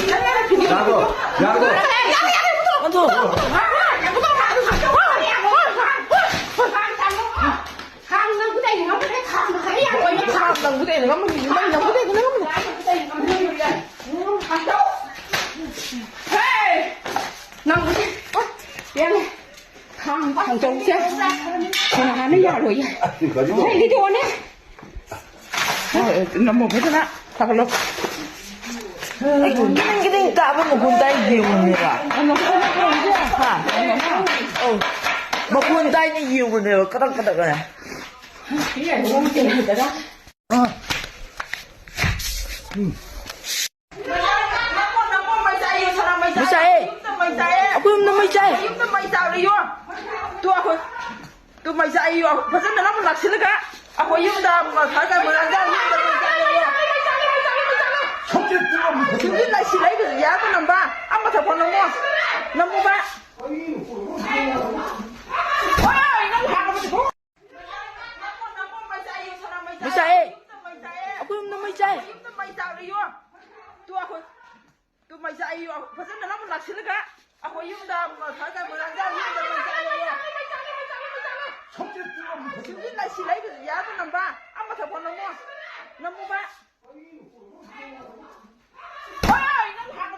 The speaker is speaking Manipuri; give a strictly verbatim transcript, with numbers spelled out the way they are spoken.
ꯌꯥꯔꯕꯣ? ꯌꯥꯔꯕꯣ? ꯈꯥꯡ ꯆꯧꯁꯦ꯫ ꯈꯣꯡ ꯍꯥꯟꯅ ꯌꯥꯔꯣꯏꯌꯦ꯫ ꯍꯩ, ꯂꯤꯗꯣꯅꯦ꯫ ꯅꯝꯃꯣ ꯐꯖꯅ ꯊꯥꯒꯠꯂꯣ꯫ ꯑꯩ ꯈꯤꯇꯪ ꯈꯤꯇꯪ ꯇꯥꯕ ꯃꯈꯣꯟ ꯇꯥꯏ ꯌꯦꯡꯉꯨꯅꯦꯕ꯫ ꯍꯥ? ꯑꯧ꯫ ꯃꯈꯣꯟ ꯇꯥꯏꯅ ꯌꯦꯡꯉꯨꯅꯦꯕ꯫ ꯀꯗꯛ ꯀꯗꯛ ꯀꯗꯛ꯫ ꯑꯥ꯫ ꯎꯝ꯫ ꯃꯩ ꯆꯥꯛꯑꯦ꯫ ꯑꯩꯈꯣꯏ ꯌꯨꯝꯗ ꯃꯩ ꯆꯥꯛꯑꯦ꯫ ꯇꯨ ꯑꯩꯈꯣꯏ ꯇꯨ ꯃꯩ ꯆꯥꯛꯏꯌꯣ꯫ ꯐꯖꯅ ꯅꯝꯃꯨ ꯂꯥꯛꯁꯤꯜꯂꯒ ꯑꯩꯈꯣꯏ ꯌꯨꯝꯗ ꯃꯊꯥ ꯀꯥꯏ ꯃꯣꯏꯔꯥꯡ ꯌꯨꯝꯗ ꯃꯩ ꯆꯥꯛꯏꯌꯣ꯫ ꯁꯤꯡꯁꯤ ꯂꯩꯁꯤ ꯂꯩꯕꯁꯤ ꯌꯥꯕ ꯅꯝꯕ ꯑꯃ ꯊꯛꯄ ꯅꯝꯃꯣ꯫ ꯅꯝꯃꯨꯕ꯫ ꯍꯣꯏ, ꯅꯪ ꯍꯥꯟꯅ ꯃꯩ ꯆꯥꯛꯑꯦ꯫ ꯑꯩꯈꯣꯏ ꯌꯨꯝꯗ ꯃꯩ ꯆꯥꯛꯑꯦ꯫ ꯇꯨ ꯑꯩꯈꯣꯏ ꯇꯨ ꯃꯩ ꯆꯥꯛꯏꯌꯣ꯫ ꯐꯖꯅ ꯅꯝꯃꯨ ꯂꯥꯛꯁꯤꯜꯂꯒ ꯑꯩꯈꯣꯏ ꯌꯨꯝꯗ ꯃꯊꯥ ꯀꯥꯏ ꯃꯣꯏꯔꯥꯡ ꯌꯨꯝꯗ ꯃꯩ ꯆꯥꯛꯏꯌꯣ꯫ ꯁꯤꯡꯁꯤ ꯂꯩꯁꯤ ꯂꯩꯕꯁꯤ ꯌꯥꯕ ꯅꯝꯕ ꯑꯃ ꯊꯛꯄ ꯅꯝꯃꯣ꯫ ꯅꯝꯃꯨꯕ꯫ ꯍꯣꯏ, ꯅꯪ ꯍꯥꯟꯅ